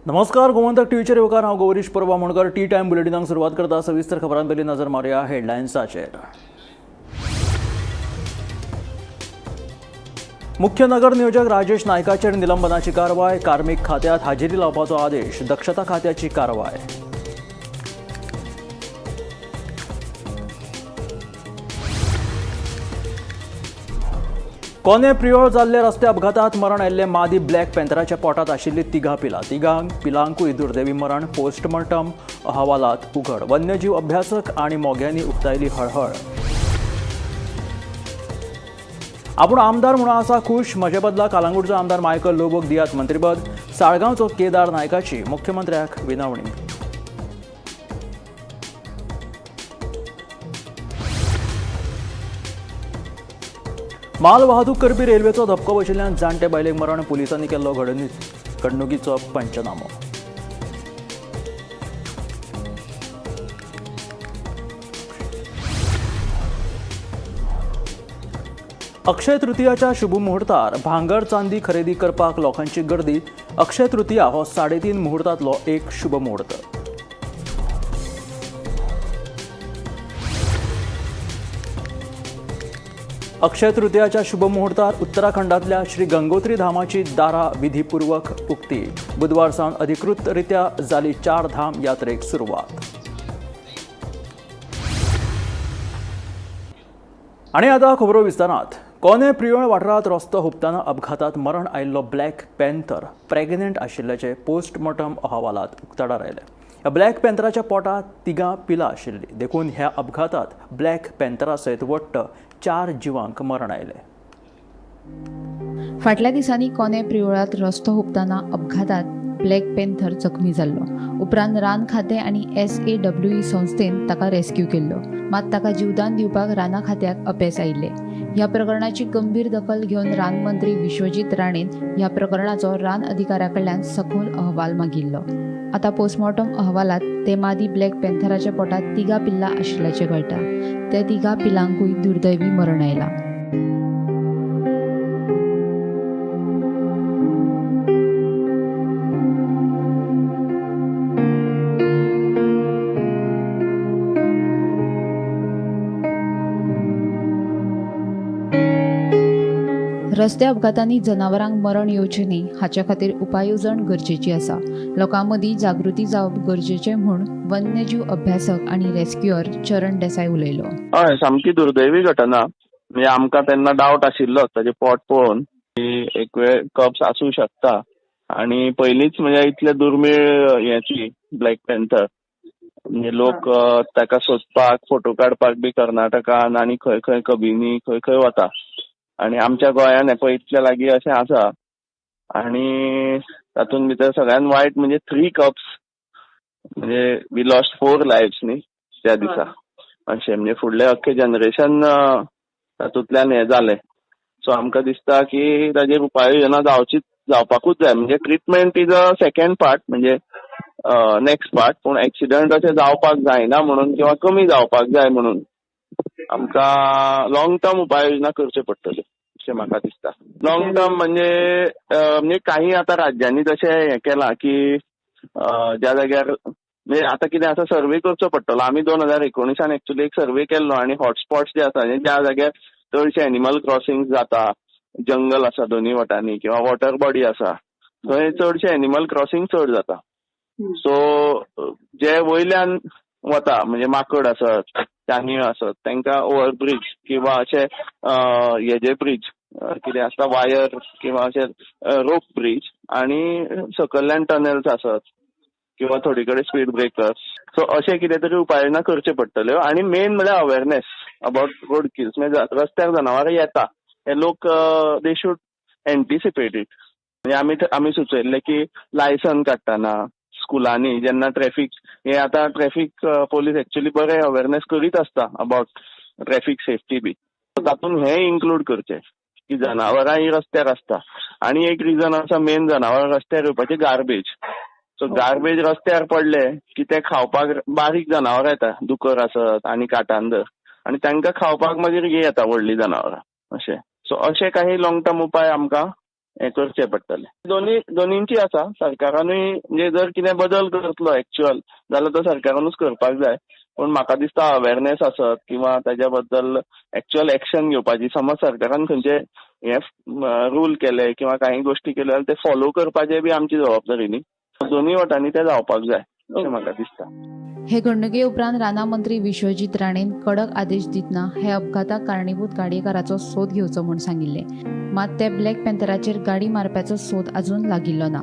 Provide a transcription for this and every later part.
नमस्कार, गोमंतक टीव्हीचेर येवकार. हांव गौरीश परब आमोणकर. टी टायम बुलेटिनाक सुरवात करता. सविस्तर खबरां पयलीं नजर मारुया हेडलायन्साचेर. मुख्य नगर नियोजक राजेश नायकाचेर निलंबनाची कारवाय. कार्मिक खात्यात हाजेरी लावपाचो आदेश. दक्षता खात्याची कारवाय. कोने प्रियोळ जाल्ले रस्ते अपघातात मरण आयिल्ले मादी ब्लॅक पॅन्थराच्या पोटात आशिल्ली तिगां पिलां. तिगां पिलांकूय दुर्दैवी मरण. पोस्टमॉर्टम अहवालात उघड. वन्यजीव अभ्यासक आनी मोग्यांनी उक्तायली हळहळ. आपूण आमदार म्हणून आसा खूश. म्हजे बदला कालांगूटचो आमदार मायकल लोबोक दियात मंत्रीपद. साळगांवचो केदार नायकाची मुख्यमंत्र्याक विनवणी. माल वाहतूक करपी रेल्वेचो धपको बशिल्ल्यान जाणटे बायलेक मरण. पुलिसांनी केल्लो घडणुकीचो पंचनामो. अक्षय तृतीयाच्या शुभ मुहूर्तार भांगर चांदी खरेदी करपाक लोकांची गर्दी. अक्षय तृतीया हो 3.5 मुहूर्तांतलो एक शुभ मुहूर्त. अक्षय तृतीयाच्या शुभ मुहूर्तार उत्तराखंडातल्या श्री गंगोत्री धामाची दारा विधीपूर्वक उक्ती. बुधवार सावन अधिकृतरित्या जाली 4 धाम यात्रेक सुरवात. आनी आतां खबरो विस्तारात. कोने प्रियोळ वाठारांत रस्तो हुपतना अपघातात मरण आयिल्लो ब्लॅक पॅन्थर प्रेग्नंट आशिल्ल्याचें पोस्टमॉर्टम अहवालात उक्ताडार आयलें. ह्या ब्लॅक पॅन्थराच्या पोटांत तिगां पिलां आशिल्लीं. देखून ह्या अपघातात ब्लॅक पॅन्थरा सयत वट्ट 4 जिवांक मरण आयलें. फाटल्या दिसांनी कोने प्रियोळांत रस्तो हुपतना अपघातात ब्लॅक पॅन्थर जखमी जाल्लो. उपरांत रान खातें आनी SAWE संस्थेन ताका रेस्क्यू केल्लो. मात ताका जीवदान दिवपाक राना खात्याक अपेस आयिल्लें. ह्या प्रकरणाची गंभीर दखल घेवन रान मंत्री विश्वजीत राणेन ह्या प्रकरणाचो रान अधिकाऱ्या कडल्यान सखोल अहवाल मागिल्लो. आतां पोस्टमॉर्टम अहवालात ते मादी ब्लॅक पॅन्थराच्या पोटांत तिगां पिल्लां आशिल्ल्याचें कळटा. त्या तिगां पिलांकूय दुर्दैवी मरण आयलां. रस्ते अपघातांनी जनावरांक मरण येवचें न्ही हाचे खातीर उपाय येवजण गरजेची आसा. लोकां मदीं जागृती जावप गरजेचें म्हूण वन्यजीव अभ्यासक आनी रेस्क्युअर चरण देसाय उलयलो. हय, सामकी दुर्दैवी घटना. म्हणजे आमकां तेन्ना डावट आशिल्लोच ताजें पोट पळोवन की एक वेळ कप्स आसूं शकता. आनी पयलींच म्हणजे इतले दुर्मीळ हेची ब्लॅक पॅन्थर, म्हणजे लोक ताका सोदपाक फोटो काडपाक बी कर्नाटकान आनी खंय खंय कबिनी खंय खंय वता. आनी आमच्या गोंयान हें पळय इतले लागीं अशें आसा. आनी तातूंत भितर सगळ्यान वायट म्हणजे 3 कप्स, म्हणजे we lost 4 lives न्ही त्या दिसा. अशें म्हणजे फुडलें अख्खें जनरेशन तातूंतल्यान हें जालें. सो आमकां दिसता की ताजेर उपाय योजना जावपाकूच जाय. म्हणजे treatment is a second part, म्हणजे नेक्स्ट पार्ट. पूण एक्सिडंट अशें जावपाक जायना म्हणून किंवा कमी जावपाक जाय म्हणून आमकां लॉंग टर्म उपाययोजना करच्यो पडटल्यो अशें म्हाका दिसता. लॉंग टर्म म्हणजे म्हणजे काही आतां राज्यांनी तशें हें केलां की ज्या जाग्यार म्हणजे आतां कितें आसा सर्वे करचो पडटलो. आमी 2019 एक्चुअली एक सर्वे केल्लो आनी हॉटस्पॉट्स जे आसा, ज्या जाग्यार चडशे एनिमल क्रॉसिंग जाता, जंगल आसा दोनूय वटांनी किंवा वॉटर बॉडी आसा, थंय चडशे एनिमल क्रॉसिंग चड जाता. सो जे वयल्यान वता म्हणजे माकड आसत, चानयो आसत, तांकां ओवरब्रीज किंवा अशे हेजे ब्रीज कितें आसता वायर किंवा अशे रोप ब्रीज आनी सकयल्यान टनल्स आसत किंवा थोडे कडेन स्पीड ब्रेकर्स. सो अशें कितें तरी उपाययोजना करच्यो पडटल्यो. आनी मेन म्हळ्यार अवेरनेस अबाउट रोड किल्स. म्हणजे रस्त्यार जनावरां येता हे लोक they should anticipate it. म्हणजे आमी सुचयल्लें की लायसन काडटना स्कुलांनी जेन्ना ट्रॅफिक हे आतां ट्रॅफिक पोलीस एक्चुअली बरे अवेरनेस करीत आसता अबाउट ट्रॅफिक सेफ्टी बी, तातूंत हें इन्क्लूड करचें की जनावरां ही रस्त्यार आसता. आनी एक रिजन आसा मेन जनावरां रस्त्यार येवपाचें, गार्बेज. सो गार्बेज रस्त्यार पडले की ते खावपाक बारीक जनावरां येता, दुकर आसत आनी काटांदर, आनी तांकां खावपाक मागीर हे येता व्हडलीं जनावरां अशें. सो अशे काही लॉंग टर्म उपाय आमकां हें करचें पडटलें. दोनींची आसा. सरकारानूय म्हणजे जर कितें बदल करतलो एक्च्युअल जाल्यार तो सरकारानूच करपाक जाय, पूण म्हाका दिसता अवेरनेस आसत किंवा ताज्या बद्दल एक्च्युअल एक्शन घेवपाची, समज सरकारान खंयचे हे रूल केले किंवा काही गोष्टी केल्यो जाल्यार ते फॉलो करपाचे बी आमची जबाबदारी न्ही. दोन्ही वटांनी ते जावपाक जाय अशें म्हाका दिसता. हे घडणुके उपरांत राना मंत्री विश्वजीत राणेन कडक आदेश दितना हे अपघाताक कारणीभूत गाडयेकाराचो सोद घेवचो म्हूण सांगिल्लें. मात ते ब्लॅक पॅन्थराचेर गाडी मारप्याचो सोद अजून लागिल्लो ना.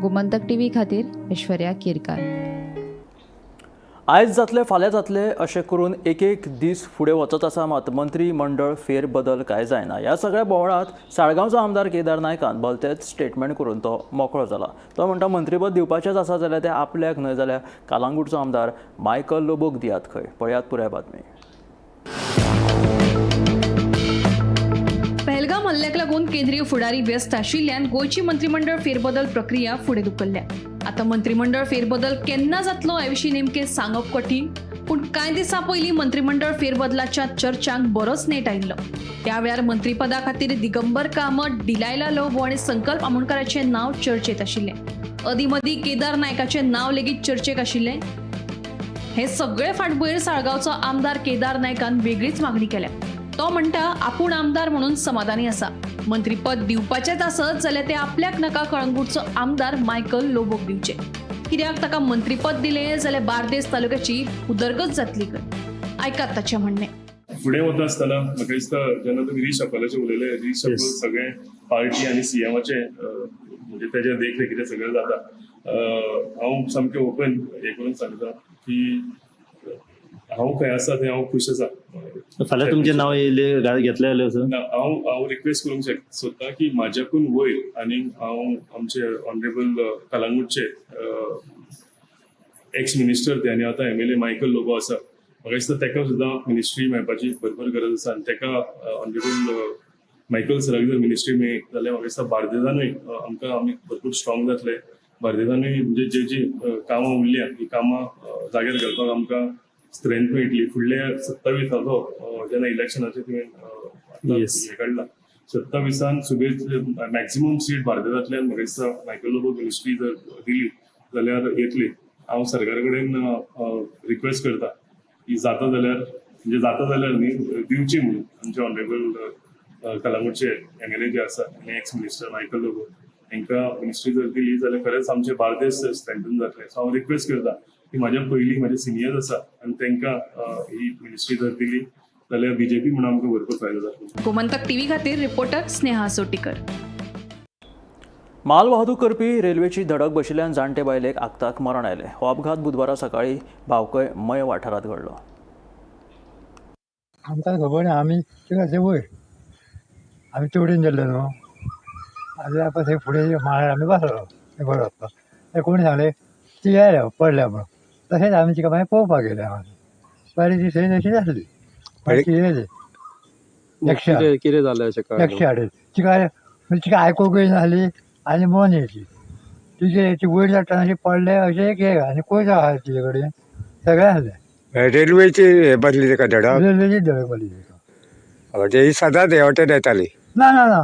गोमंतक टीव्ही खातीर ऐश्वर्या केरकार. आयज जातले फाल्यां जातले अशें करून एक एक दीस फुडें वचत आसा, मात मंत्रीमंडळ फेरबदल काय जायना. ह्या सगळ्या बोवाळांत साळगांवचो आमदार केदार नायकान भलतेच स्टेटमेंट करून तो मोकळो जाला. तो म्हणटा मंत्रीपद दिवपाचेंच आसा जाल्यार तें आपल्याक न्हय जाल्यार कालांगूटचो आमदार मायकल लोबोक दियात खंय. पळयात पुराय बातमी. पहलगाम हल्ल्याक लागून केंद्रीय फुडारी व्यस्त आशिल्ल्यान गोंयची मंत्रीमंडळ फेरबदल प्रक्रिया फुडें धुकल्ल्या. आतां मंत्रीमंडळ फेरबदल केन्ना जातलो हे विशीं नेमकें सांगप कठीण, पूण कांय दिसां पयलीं मंत्रीमंडळ फेरबदलाच्या चर्चांक बरोच नेट आयिल्लो. त्या वेळार मंत्रीपदा खातीर दिगंबर कामत, डिलायला लोबो आनी संकल्प आमोणकाराचें नांव चर्चेत आशिल्लें. अदीं मदीं केदार नायकाचें नांव लेगीत चर्चेक आशिल्लें. हे सगळे फाटभुंयेर साळगांवचो आमदार केदार नायकान वेगळीच मागणी केल्या. तो म्हणटा आपूण आमदार म्हणून समाधानी आसा, मंत्रीपद दिवपाचेंच आसत जाल्यार ते आपल्याक नाका कळंगूटचो आमदार मायकल लोबोक दिवचे, कित्याक ताका मंत्रीपद दिलें जाल्यार बार्देस तालुक्याची उदरगत जातली खंय. आयकात ताचें म्हणणें. फुडें वता आसतना म्हाका दिसता जेन्ना तुमी रिशफलाचें उलयले, रिशफल सगळें पार्टी आनी सीएमाचें म्हणजे तेज्या देखरेखीचें सगळें जाता. हांव सामकें ओपन हें करून सांगता की हांव खंय आसा थंय हांव खूश आसा. फाल्यां तुमचें नांव येयलें घेतलें जाल्यार ना, हांव रिक्वेस्ट करूंक सोदता की म्हाज्याकून वयर आनी हांव आमचे ऑनरेबल कलांगूटचे एक्स मिनिस्टर ते आनी आतां एमएलए मायकल लोबो आसा, म्हाका दिसता ताका सुद्दां मिनिस्ट्री मेळपाची भरपूर गरज आसा आनी ताका ऑनरेबल मायकल सराक जर मिनिस्ट्री मेळ्ळी जाल्यार म्हाका दिसता बार्देजानूय आमकां आमी भरपूर स्ट्रॉंग जातले. बार्देजानूय म्हणजे जे जी कामां उरल्या ही कामां जाग्यार घालपाक आमकां स्ट्रेंथ मेळटली. फुडल्या 27 जेन्ना इलेक्शनाचे तुवें हें काडला 27 सुबेज मॅक्सिमम सीट बार्देजांतल्यान म्हाका दिसता मायकल लोबो मिनिस्ट्री जर दिली जाल्यार येतली. हांव सरकारा कडेन रिक्वेस्ट करता की जाता जाल्यार म्हणजे जाता जाल्यार न्ही दिवची म्हणून आमचे ऑनरेबल कलांगूटचे एमएलए जे आसा आनी एक्स मिनिस्टर मायकल लोबो हांकां मिनिस्ट्री जर दिली जाल्यार खरेंच आमचे बार्देस स्ट्रेंथन जातलें. सो हांव रिक्वेस्ट करता की म्हाज्या पयलीं म्हाजे सिनियर्स आसा आनी तांकां ही मिनिस्ट्री जर दिली जाल्यार बीजेपी म्हणून आमकां भरपूर फायदो जातलो. गोमंतक टीव्ही खातीर रिपोर्टर स्नेहा सोटीकर. माल वाहतूक करपी रेल्वेची धडक बशिल्ल्यान जाणटे बायलेक आक्ताक मरण आयलें. हो अपघात बुधवारा सकाळी भावकय मय वाठारांत घडलो. आमकां खबर ना, आमी थिंगा वयर आमी चोडून गेल्ले न्हू, आनी आतां थंय फुडें माळ्यार आमी बसलो थंय बरो वचपाक. ते कोणी सांगलें ती आयल्या पडल्या म्हणून, तशेंच आमी तिका मागीर पळोवपाक गेले. हांगा पळयली ती थंय तशीच आसली. कितें कितें जालें अशें कळ्ळें एकशे आठ तिका तिका आयकूंक येयनासली आनी मन येयली तिचे ती वयर चडटना अशी पडले अशें एक हें आनी कोयर आसा तिजे कडेन सगळें आसलें. रेल्वेची हे बसली ताका धडक? रेल्वेची धडक बसली ताका. ही सदांच हे वाटेन येताली? ना ना ना,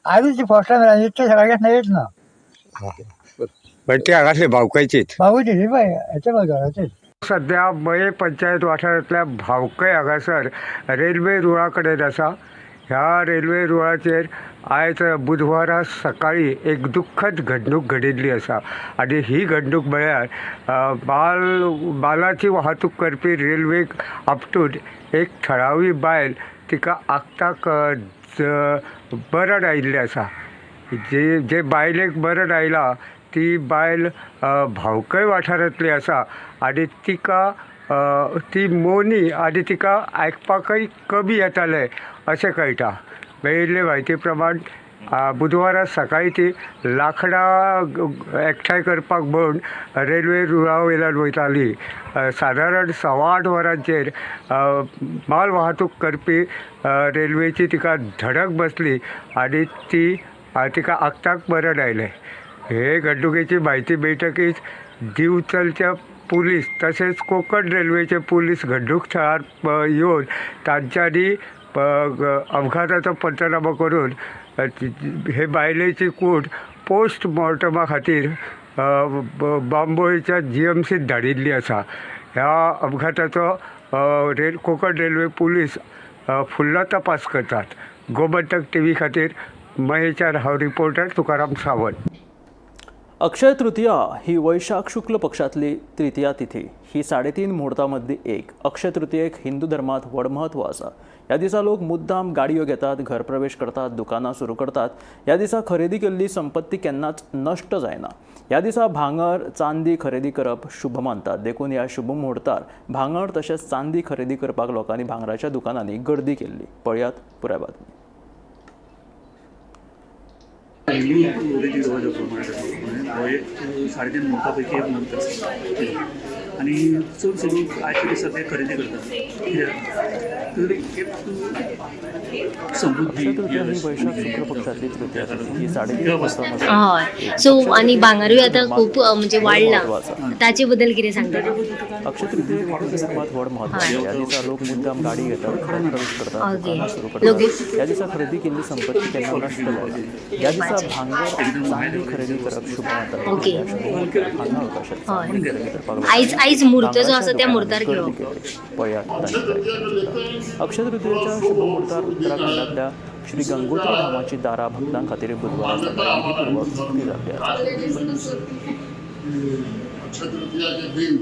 आयजूच ती फर्स्ट टायम इतले सगळ्याक येत ना. पण ती हांगासली भावकायचीच. भावूची पळय हेच्या बाजाराचेच. सध्या मये पंचायत वाठारांतल्या भावकय हांगासर रेल्वे रुळा कडेन आसा. ह्या रेल्वे रुळाचेर आयज बुधवारा सकाळी एक दुख्खद घडणूक घडिल्ली आसा आनी ही घडणूक म्हळ्यार मालाची वाहतूक करपी रेल्वेक आपटून एक थळावी बायल तिका आक्ताक मरण आयिल्लें आसा. जे बायलेक मरण आयलां ती बायल भावकय वाठारांतली आसा आनी तिका ती मोनी आनी तिका आयकपाकय कमी येतालें अशें कळटा. मेळिल्ले म्हायती प्रमाण बुधवारा सकाळी ती लांकडां एकठांय करपाक म्हूण रेल्वे रुळा वयल्यान वयताली. सादारण 8:15 वरांचेर माल वाहतूक करपी रेल्वेची तिका धडक बसली आनी ती तिका आक्ताक मरण आयलें. हे घडणुकेची म्हायती मेळटकीच दिवचलच्या पुलीस तशेंच कोंकण रेल्वेचे पुलीस घडणूक थळार येवन तांच्यांनी अपघाताचो पंचनामो करून हे बायलेची कूड पोस्टमॉर्टमा खातीर बांबोळीच्या जीएमसीत धाडिल्ली आसा. ह्या अपघाताचो कोकण रेल्वे पुलीस फुडलो तपास करतात. गोमंतक टीव्ही खातीर मयेच्यान हांव रिपोर्टर तुकाराम सावंत. अक्षय तृतीया ही वैशाख शुक्ल पक्षातली तृतीया तिथी. ही 3.5 मुहूर्तामदली एक. अक्षय तृतीयेक हिंदू धर्मात व्हड म्हत्व आसा. ह्या दिसा लोक मुद्दाम गाडयो घेतात, घरप्रवेश करतात, दुकानां सुरू करतात. ह्या दिसा खरेदी केल्ली संपत्ती केन्नाच नश्ट जायना. ह्या दिसा भांगर चांदी खरेदी करप शुभ मानतात. देखून ह्या शुभ मुहूर्तार भांगर तशेंच चांदी खरेदी करपाक लोकांनी भांगराच्या दुकानांनी गर्दी केल्ली. पळयात पुराय बातमी. हिंदू रीती रिवाजा प्रमाणे हो एक 3.5 मुहूर्ता पैकी एक मुहूर्त आसा आनी चडशे लोक आयच्या दिसा ते खरेदी करतात, कित्याक तर एक समृद्धी अक्षय तृतीया ही वैशाख शुक्ल पक्षातली तृतीया तिथी. ही 3.5 मुहूर्तामदली हय. सो आनी भांगारूय आतां खूब म्हणजे वाडलां, ताचे बद्दल कितें सांगता? अक्षय तृतीयेक हिंदू धर्मात व्हड म्हत्व आसा. ह्या दिसा लोक मुद्दाम गाडी घेतात, घरप्रवेश करतात, दुकानां सुरू करतात. ह्या दिसा खरेदी केल्ली संपत्ती केन्ना नश्ट जायना. ह्या दिसा भांगर चांदी खरेदी करप शुभ मानतात. ह्या शुभ मुहूर्तार भांगर तशेंच चांदी खरेदी करपाक आयज आयज म्हूर्त जो आसा त्या म्हूर्तार गर्दी घेवप. केली. पळयात तांची जायरात. अक्षय तृतीयेच्या शुभ मुहूर्तार उत्तराखंडातल्या श्री गंगोत्री धामाची दारां भक्तां खातीर बुधवारा सकाळी विधीपूर्वक उक्ती जाल्ली आसा. अक्षय तृतीया के दिन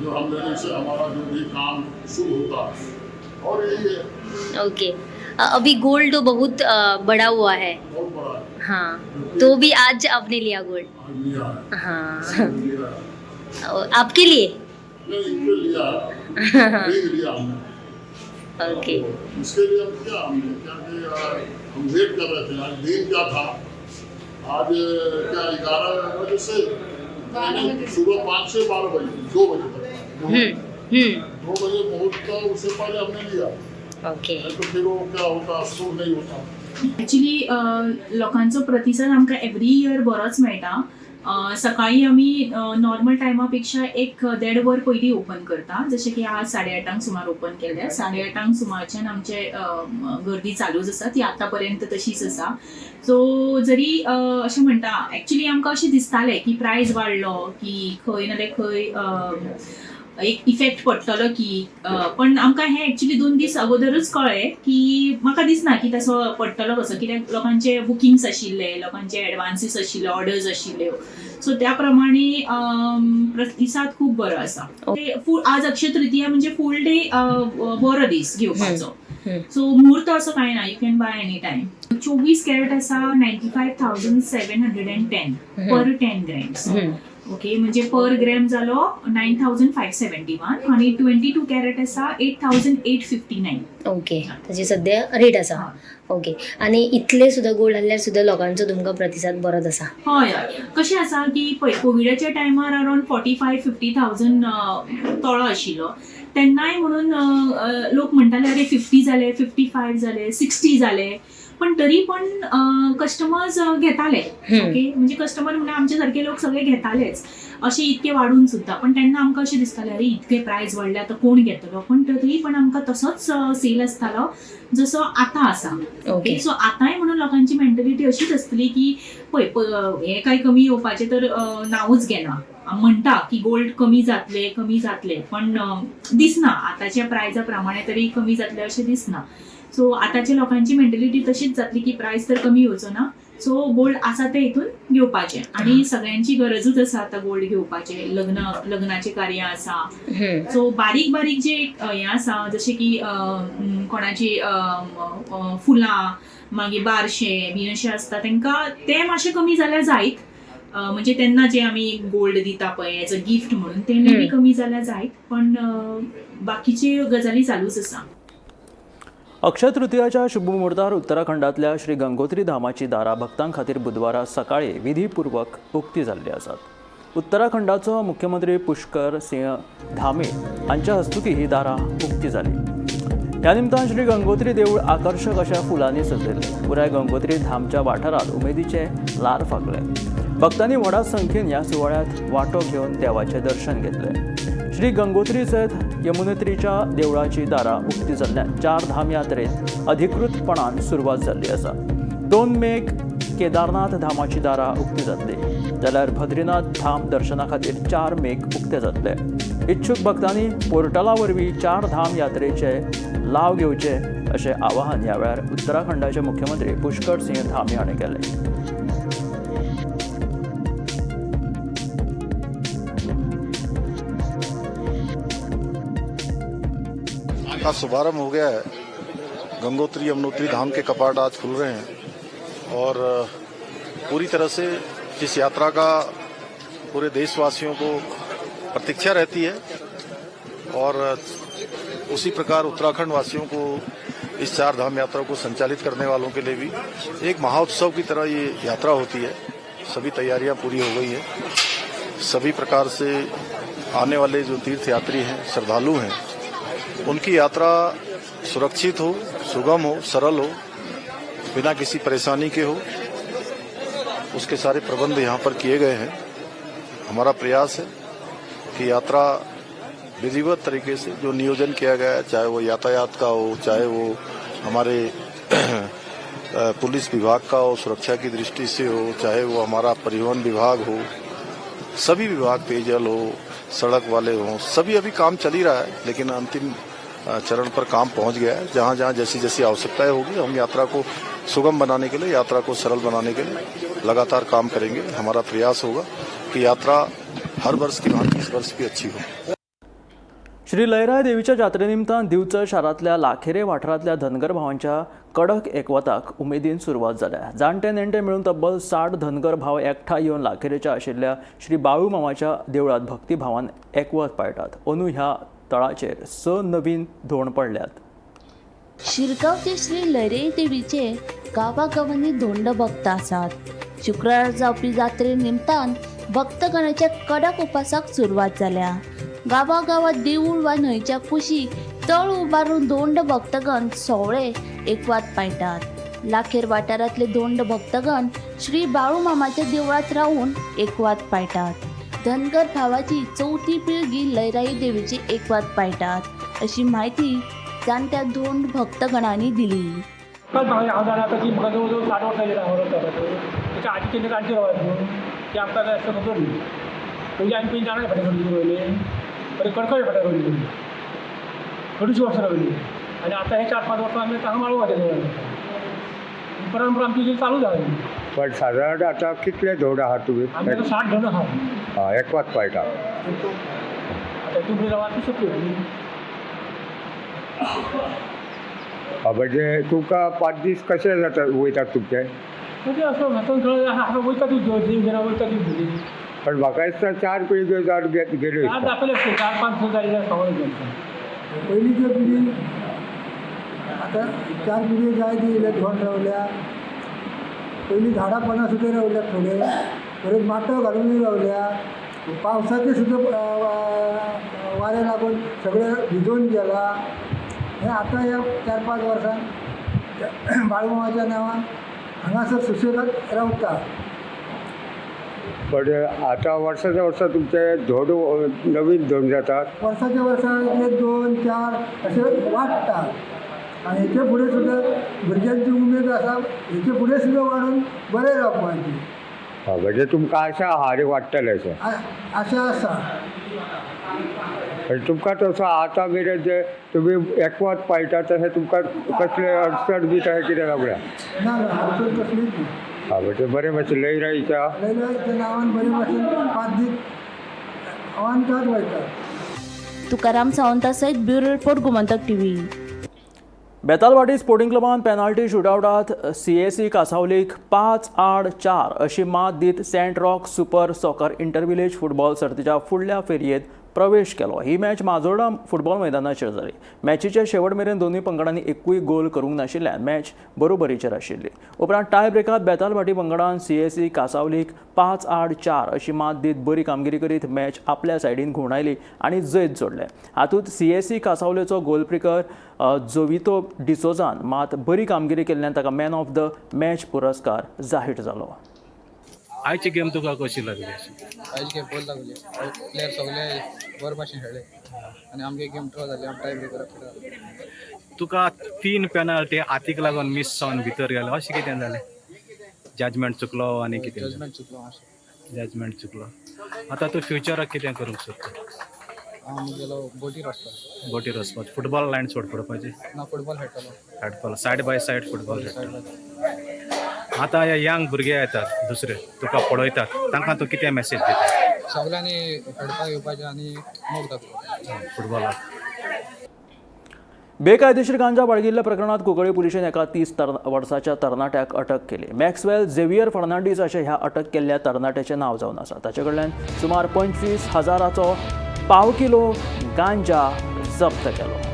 जो हम लेने से हमारा जो भी काम शुभ होता है और यही है. ओके. अभी गोल्ड तो बहुत बढ़ा हुआ है. बहुत बड़ा है. हाँ, तो भी आज आपने लिया गोल्ड? आज लिया है. हाँ. लिया है. और आपके लिए? नहीं, इनके लिया है, रिंग लिया हमने. ओके. इसके लिए हम क्या हमने क्या कि हम वेट कर रहे थे. आज दिन क्या था, आज क्या 11 बजे से, नहीं, सुबह 5 से 12 बजे, 2 बजे तक, 2 बजे मुहूर्त था, उससे पहले हमने लिया. ओके. नहीं तो फिर वो क्या होता, शुभ नहीं होता. एक्चुली लोकांचो प्रतिसाद आमकां एवरी इयर बरोच मेळटा. सकाळी आमी नॉर्मल टायमा पेक्षा 1-1.5 वर पयलीं ओपन करता, जशें की आज 8:30 सुमार ओपन केलें. 8:30 सुमारच्यान आमचे गर्दी चालूच आसा, ती आतां पर्यंत तशीच आसा. सो जरी अशें म्हणटा, एक्चुली आमकां अशें दिसतालें की प्रायस वाडलो की खंय नाल्यार खंय एक इफेक्ट पडटलो की, पण आमकां हें एक्चुली 2 दीस अगोदरूच कळ्ळें की म्हाका दिसना की तसो पडटलो कसो, कित्याक लोकांचे बुकिंग्स आशिल्ले, लोकांचे एडवान्सीस आशिल्ले, ऑर्डर्स आशिल्ल्यो. सो त्या प्रमाणे प्रतिसाद खूब बरो आसा. आज अक्षय तृतीया म्हणजे फूल डे बरो दीस घेवपाचो. सो मुहूर्त असो कांय ना, you can buy any time. 24 carat आसा 95,710 पर 10 ग्रॅम्स. ओके, म्हणजे पर ग्रॅम जालो 9,571 आणि 22 कॅरेट आसा 8,859. ओके, ताची सद्या रेट आसा. ओके, आनी इतले सुद्दां गोल्ड आहल्यार सुद्दां लोकांचो तुमकां प्रतिसाद बरोच आसा? हय हय, कशें आसा की पळय कोविडाच्या टायमार अरावंड 45-50 थावजंड तोळो आशिल्लो, तेन्नाय म्हणून लोक म्हणटाले अरे 50 जाले, 55 जाले, 60 जाले, पण तरी पण कस्टमर्स घेताले. ओके, म्हणजे कस्टमर म्हणजे आमचे सारखे लोक सगळे घेतालेच अशे इतके वाडून सुद्दां. पण तेन्ना आमकां अशें दिसतालें अरे इतके प्रायस वाडले, आतां कोण घेतलो, पण तरी पण आमकां तसोच सेल आसतालो जसो आतां आसा. ओके, सो आतांय म्हणून लोकांची मेंटलिटी अशीच आसतली की पळय हे काय कमी येवपाचें तर नांवूच घेना. म्हणटा की गोल्ड कमी जातले, कमी जातले, पण दिसना आतांच्या प्रायजा प्रमाणे तरी कमी जातले अशें दिसना. सो आतांच्या लोकांची मेंटलिटी तशीच जातली की प्रायस तर कमी येवचो ना, सो गोल्ड आसा ते हितून घेवपाचें. आनी सगळ्यांची गरजूच आसा आतां गोल्ड घेवपाचें, लग्नाचें कार्य आसा. सो बारीक बारीक जे हें आसा, जशें की कोणाची फुलां, मागीर बारशे बी अशें आसता, तांकां ते मातशें कमी जाल्यार जायत. म्हणजे तेन्ना जे आमी गोल्ड दिता पळय एज अ गिफ्ट म्हणून, ते मे बी कमी जाल्यार जायत, पण बाकीचे गजाली चालूच आसा. अक्षय तृतीयाच्या शुभमुहूर्तार उत्तराखंडातल्या श्री गंगोत्री धामाची दारां भक्तां खातीर बुधवारा सकाळी विधीपूर्वक उक्ती जाल्ली आसात. उत्तराखंडाचो मुख्यमंत्री पुष्कर सिंह धामी हांच्या हस्तुकी ही दारां उक्ती जाली. ह्या निमतान श्री गंगोत्री देवूळ आकर्शक अशा फुलांनी सजयल्लें. पुराय गंगोत्री धामच्या वाठारांत उमेदीचे ल्हार फांकले. भक्तांनी व्हडा संख्येन ह्या सुवाळ्यांत वांटो घेवन देवाचें दर्शन घेतलें. श्री गंगोत्री सयत यमुनोत्रीच्या देवळाची दारां उक्ती जाल्ल्यान चार धाम यात्रेत अधिकृतपणान सुरवात जाल्ली आसा. 2 मेक केदारनाथ धामाची दारां उक्ती जातली, जाल्यार बद्रीनाथ धाम दर्शना खातीर 4 मेक उक्ते जातले. इच्छूक भक्तांनी पोर्टला वरवीं 4 धाम यात्रेचे लाव घेवचे अशें आवाहन ह्या वेळार उत्तराखंडाचे मुख्यमंत्री पुष्कर सिंह धामी हाणें केलें. का शुभारंभ हो गया है. गंगोत्री यमुनोत्री धाम के कपाट आज खुल रहे हैं और पूरी तरह से जिस यात्रा का पूरे देशवासियों को प्रतीक्षा रहती है और उसी प्रकार उत्तराखंड वासियों को इस 4 धाम यात्रा को संचालित करने वालों के लिए भी एक महोत्सव की तरह ये यात्रा होती है. सभी तैयारियां पूरी हो गई है. सभी प्रकार से आने वाले जो तीर्थ यात्री हैं, श्रद्धालु हैं, उनकी यात्रा सुरक्षित हो, सुगम हो, सरल हो, बिना किसी परेशानी के हो, उसके सारे प्रबंध यहाँ पर किए गए हैं. हमारा प्रयास है कि यात्रा विधिवत तरीके से जो नियोजन किया गया है, चाहे वो यातायात का हो, चाहे वो हमारे पुलिस विभाग का हो, सुरक्षा की दृष्टि से हो, चाहे वो हमारा परिवहन विभाग हो, सभी विभाग, पेयजल हो, सड़क वाले हों, सभी अभी काम चल ही रहा है, लेकिन अंतिम चरण पर काम पहुंच गया है. जहां जहां जैसी जैसी आवश्यकताएं होगी, हम यात्रा को सुगम बनाने के लिए, यात्रा को सरल बनाने के लिए लगातार काम करेंगे. हमारा प्रयास होगा कि यात्रा हर वर्ष की भांति इस वर्ष भी अच्छी हो. श्री लयराय देवीच्या जात्रे निमतान दिवचल शारांतल्या लाखेरे वाठारांतल्या धनगर भावांच्या कडक एकवताक उमेदीन सुरवात जाल्या. जाणटे नेणटे मेळून तब्बल 60 धनगर भाव एकठांय येवन लाखेरेच्या आशिल्ल्या श्री बाळू मामाच्या देवळांत भक्तिभावान एकवत पाळटात. अंदू ह्या तळाचेर 6 नवीन धोंड पडल्यात. शिरगांवचे श्री लयराई देवीचे गांवागांवांनी धोंड भक्त आसात. शुक्रार जावपी जात्रे निमतान भक्तगणाच्या कडक उपासाक सुरवात जाल्या. गांवागांवात देवूळ वा न्हंयच्या कुशीक तळ उबारून धोंड भक्तगण सोवळे एकवात पाळटात. लाखेर वाठारांतले धोंड भक्तगण श्री बाळूमामाच्या देवळांत रावून एकवात पाळटात. धनगर भावाची चवथी पिळगी लयराई देवीची एकवात पाळटात अशी म्हायती जाणत्या धोंड भक्तगणांनी दिली. हांव जाणा आतां ती म्हाका जवळ जवळ 60 वर्सां जालीं हांव त्याच्या आजी तेन्ना जाणटी रावतात ती आमकां काय असं खबर न्ही. पयलीं आमी पयलीं जाणा फाटीं रोवली रोयले, बरें कडकडे फाटीं रोवली, अडीच वर्सां रावली आनी आतां हे 4-5 वर्सां आमी हांगा माळवाच्या देवळान परंपरा आमची चालू जाली. पण साधारण आतां कितले धोंड आहात तुमी? आमी आतां 60 धोंड आहा. हय, एकवात पाळटा. आतां तुमकां रावत सोंपली. म्हणजे तुमकां 5 दीस कशे जाता वयतात तुमचे? म्हणजे असो हातून वयता ती वयता ती. पण म्हाका दिसता 4 पिळग्यो जावन गेल्यो. 4 दाखयले 4-5 जाल्ले पयलींच्यो पिळगी आतां 4 पिळग्यो जायत येयल्या धोंड रावल्या. पयलीं झाडां पानां सुद्दां रावल्या थोडे, परत माटव घालूनय रावल्या. पावसाचें सुद्दां वारें लागून सगळें भिजोवन गेलां. हें आतां ह्या 4-5 वर्सां बाळूमामाच्या नांवान हांगासर सुशेगाद रावता. पण आतां वर्साच्या वर्सा तुमचे धोंड नवीन धोंड जातात. वर्साच्या वर्सा 1, 2, 4 अशें वाडटा आनी हेचे फुडें सुद्दां भुरग्यांची उमेद आसा, हेचे फुडें सुद्दां वाडून बरें रावपाची. म्हणजे तुमकां आशा आहा आनी वाडटलें अशें आशा आसा. पण तुमकां तसो आतां मेरेन जे तुमी एकवत पाळटा तशें तुमकां कसलें अडचण बी तशें कितें लागल्या? ना ना, अडचण कसलीच ना. हा, म्हणजे बरें भाशेन लयराईच्या लयराईच्या नांवान बरे भाशेन 5 दीस अवांतर वयतात. तुकाराम सावंता सयत bureau report, Gomantak TV. Betalbatim sporting क्लबान पेनाल्टी शुटआवटात सीएसी कासावलीक 5-4 अशी मात दीत Saint Roch super soccer intervillage football सर्तीच्या फुडल्या फेरयेंत प्रवेश केलो. ही मॅच माजोर्डा फुटबॉल मैदानाचेर जाली. मॅचीचे शेवट मेरेन दोनूय पंगडांनी एकूय गोल करूंक नाशिल्ल्यान मॅच बरोबरीचेर आशिल्ली. उपरांत टाय ब्रेकांत बेतालभाटी पंगडान सीएसी कासावलीक 5-4 अशी मात दीत बरी कामगिरी करीत मॅच आपल्या सायडीन घुंवडायली आनी जैत जोडलें. हातूंत सीएसी कासावलेचो गोलकीपर जोवितो डिसोजान मात बरी कामगिरी केल्ल्यान ताका मॅन ऑफ the match पुरस्कार जाहीर जालो. आयची गेम तुका कशी लागली? आयची गेम बरी लागली. प्लेयर सगळे बरे भाशेन खेळ्ळे आनी आमगे गेम ड्रॉ जाली. आमी टाय ब्रेकराक खेळ्ळे. तुका 3 पेनाल्टी हातीक लागून मिस जावन भितर गेलो, अशें कितें जालें? जजमेंट चुकलो आनी कितें? जजमेंट चुकलो मातशें. जजमेंट चुकलो. आतां तूं फ्युचराक कितें करूंक सोदता? हांव मुगेलो बोटीर वचपाचो. बोटीर वचपाचें, फुटबॉल लायन सोड पडपाची? ना, फुटबॉल खेळटलो. खेळटलो, सायड बाय सायड फुटबॉल खेळटलो. आतां हे यंग भुरगे येतात दुसरे, तुका पळयतात, तांकां तूं कितें मॅसेज दिता? सगळ्यांनी खेळपाक येवपाचें आनी मोग दाखोवपाचो फुटबॉलाक. बेकायदेशीर गांजा बाळगिल्ल्या प्रकरणात कुंकळी पुलिशेन एका 30 वर्साच्या तरणाट्याक अटक केली. मॅक्सवेल झेवियर फर्नांडीस अशें ह्या अटक केल्ल्या तरणाट्याचें नांव जावन आसा. ताचे कडल्यान सुमार 25,000चो पाव किलो गांजा जप्त केलो.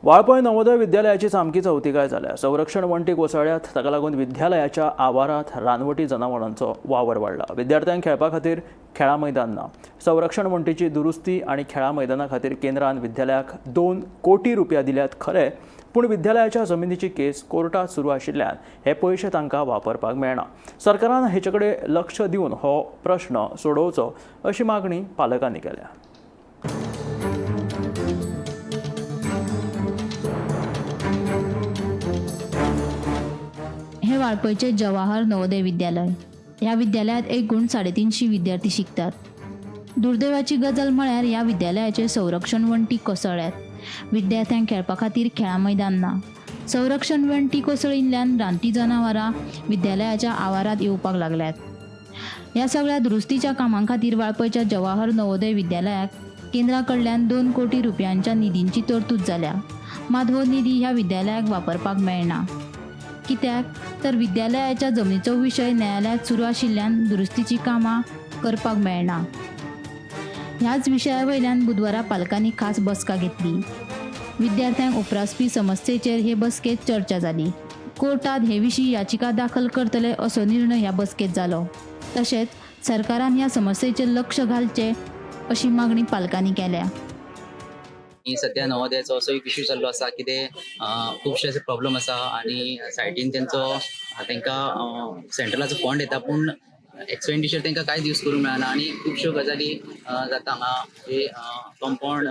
वाळपय नवोदय विद्यालयाची सामकी चवतिकाय जाल्या. संरक्षण वण्टी कोसळ्ळ्यात, ताका लागून विद्यालयाच्या आवारांत रानवटी जनावरांचो वावर वाडला. विद्यार्थ्यांक खेळपा खातीर खेळां मैदान ना. संरक्षण वण्टीची दुरुस्ती आनी खेळां मैदाना खातीर केंद्रान विद्यालयाक 2 कोटी रुपया दिल्यात खरे, पूण विद्यालयाच्या जमिनीची केस कोर्टात सुरू आशिल्ल्यान हे पयशे तांकां वापरपाक मेळना. सरकारान हेचे कडेन लक्ष दिवन हो प्रश्न सोडोवचो अशी मागणी पालकांनी केल्या. हे वाळपयचे जवाहर नवोदय विद्यालय. ह्या विद्यालयात एकूण 350 विद्यार्थी शिकतात. दुर्दैवाची गजाल म्हळ्यार ह्या विद्यालयाचे संरक्षण वण्टी कोसळ्ळ्यात. विद्यार्थ्यांक खेळपा खातीर खेळां मैदान ना. संरक्षण वण्टी कोसळिल्ल्यान रानटी जनावरां विद्यालयाच्या आवारांत येवपाक लागल्यात. ह्या सगळ्या दुरुस्तीच्या कामां खातीर वाळपयच्या जवाहर नवोदय विद्यालयाक केंद्रा कडल्यान 2 कोटी रुपयांच्या निधींची तरतूद जाल्या. मात हो निधी ह्या विद्यालयाक वापरपाक मेळना. कित्याक तर विद्यालयाच्या जमनीचो विशय न्यायालयात सुरू आशिल्ल्यान दुरुस्तीची कामां करपाक मेळना. ह्याच विशया वयल्यान बुधवारा पालकांनी खास बसका घेतली. विद्यार्थ्यांक उप्रासपी समस्येचेर हे बसकेंत चर्चा जाली. कोर्टात हे विशीं याचिका दाखल करतले असो निर्णय ह्या बसकेंत जालो. तशेंच सरकारान ह्या समस्येचेर लक्ष घालचें अशी मागणी पालकांनी केल्या. सध्या नवोदयाचो असो एक इश्यू जाल्लो आसा की ते खुबशे असे प्रॉब्लम आसा आनी सायटीन तेंचो तांकां सेंट्रलाचो फंड येता पूण एक्सपेंडिचर तांकां कांयच यूज करूंक मेळना आनी खुबश्यो गजाली जाता हांगा. हे कंपाउंड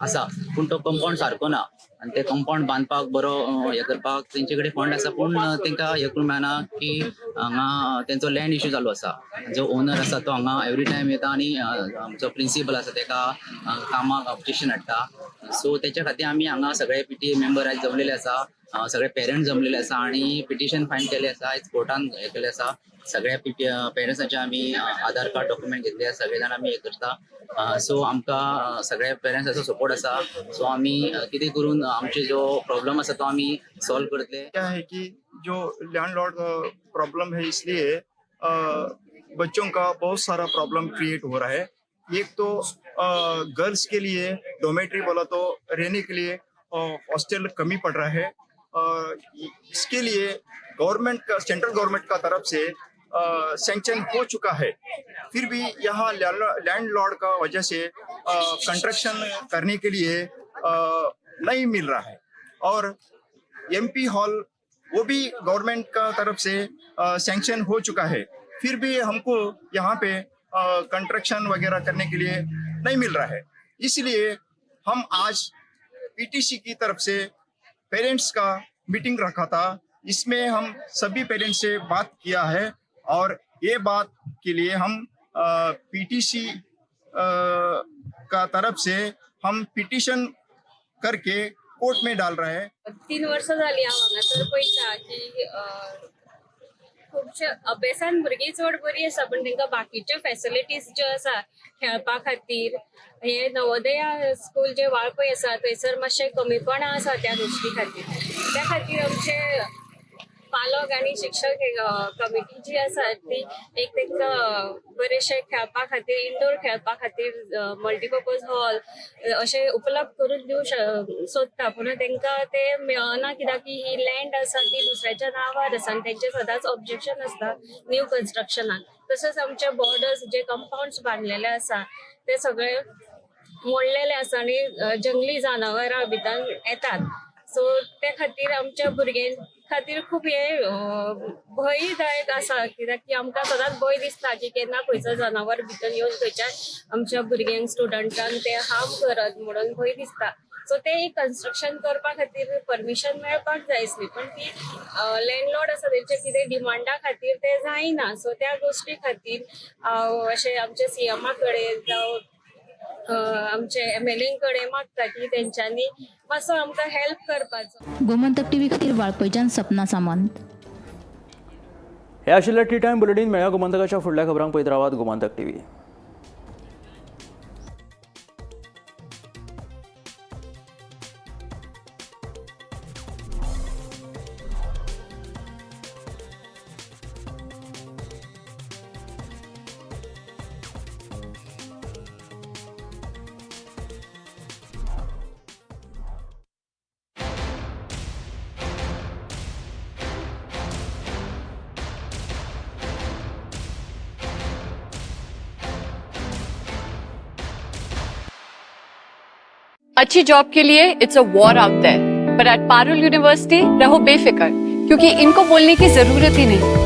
आसा पूण तो कंपाउंड सारको ना आनी ते कंपाउंड बांदपाक बरो हें करपाक तेंचे कडेन फंड आसा पूण तांकां हें करूंक मेळना की हांगा तेंचो लँड इश्यू चालू आसा. जो ओनर आसा तो हांगा एवरी टायम येता आनी आमचो प्रिंसिपल आसा तेका कामाक ऑब्जेक्शन हाडटा. सो तेच्या खातीर आमी हांगा सगळे पीटीए मेंबर आयज जमलेले आसा, सगळे पेरंट्स जमलेले आसा आनी पिटिशन फायल केले आसा, आयज कोर्टान हें केलें आसा. सगळ्या पेरंट्सांचे आमी आधार कार्ड डॉक्युमेंट घेतले आसा, सगळे जाण आमी हें करता. सो आमकां सगळ्या पेरंट्साचो सपोर्ट आसा. सो आमी कितें करून आमचे जो प्रॉब्लम आसा तो आमी सॉल्व करतले. क्या है कि जो लैंडलॉर्ड प्रॉब्लम है इसलिए बच्चों का बहुत सारा प्रॉब्लम क्रिएट हो रहा है. एक तो गर्ल्स के लिए डोमेट्री बोला तो रहने के लिए हॉस्टल कमी पड़ रहा है. इसके लिए गवर्नमेंट का, सेंट्रल गवर्नमेंट का तरफ से सैंक्शन हो चुका है, फिर भी यहाँ लैंडलॉर्ड का वजह से कंस्ट्रक्शन करने के लिए नहीं मिल रहा है. और एमपी हॉल वो भी गवर्नमेंट का तरफ से सैंक्शन हो चुका है, फिर भी हमको यहाँ पे कंस्ट्रक्शन वगैरह करने के लिए नहीं मिल रहा है. इसलिए हम आज पीटीसी की तरफ से पेरेंट्स का मीटिंग रखा था, इसमें हम सभी पेरेंट्स से बात किया है और ये बात के लिए हम पीटीसी का तरफ से हम पिटिशन करके कोर्ट में डाल रहे हैं. 3 वर्सां जाली हांव हांगासर पळयता की खुबशे अभ्यासान भुरगीं चड बरी आसा पण तांकां बाकीच्यो फॅसिलिटीज ज्यो आसा खेळपा खातीर हे नवोदया स्कूल जे वाळपय आसा थंयसर मातशें कमीपणां आसा त्या गोश्टी खातीर. त्या खातीर आमचे पालक आनी शिक्षक कमिटी जी आसा ती एक तांकां बरेशे खेळपा खातीर इंडोर खेळपा खातीर मल्टीपर्पज हॉल अशें उपलब्ध करून दिवं सोदता पूण तांकां ते मेळना कित्याक की ही लँड आसा ती दुसऱ्याच्या नांवार आसा आनी तेंचें सदांच ऑब्जेक्शन आसता न्यू कन्स्ट्रक्शनाक. तशेंच आमचे बॉर्डर्स जे कंपाउंड्स बांदलेले आसा ते सगळे मोडलेले आसा आनी जंगली जनावरां भितर येतात. सो ते खातीर आमच्या भुरग्यांक खातीर खूब हे भंयदायक आसा, कित्याक की आमकां सदांच भंय दिसता की केन्ना खंयचो जनावर भितर येवन खंयच्या आमच्या भुरग्यांक स्टुडंटांक ते हार्म करत म्हणून भंय दिसता. सो ते एक कन्स्ट्रक्शन करपा खातीर परमिशन मेळपाक जाय आसली, पण ती लँडलॉर्ड आसा तेंच्या कितें डिमांडा खातीर ते जायना. सो त्या गोश्टी खातीर अशें आमच्या सीएमा कडेन जावं आमचे एमएलए कडेन मागता की तेंच्यांनी मातसो आमकां हेल्प करपाचो. गोमंतक टीव्ही खातीर वाळपयच्यान सपना सामंत. हे आशिल्ले टी टायम बुलेटीन. मेळ्या गोमंतकाच्या फुडल्या खबरांक पळयत रावात गोमंतक टीव्ही. अच्छी जॉब के लिए it's a war out there, पर एट पारुल यूनिवर्सिटी रहो बेफिक्र, क्योंकि इनको बोलने की जरूरत ही नहीं.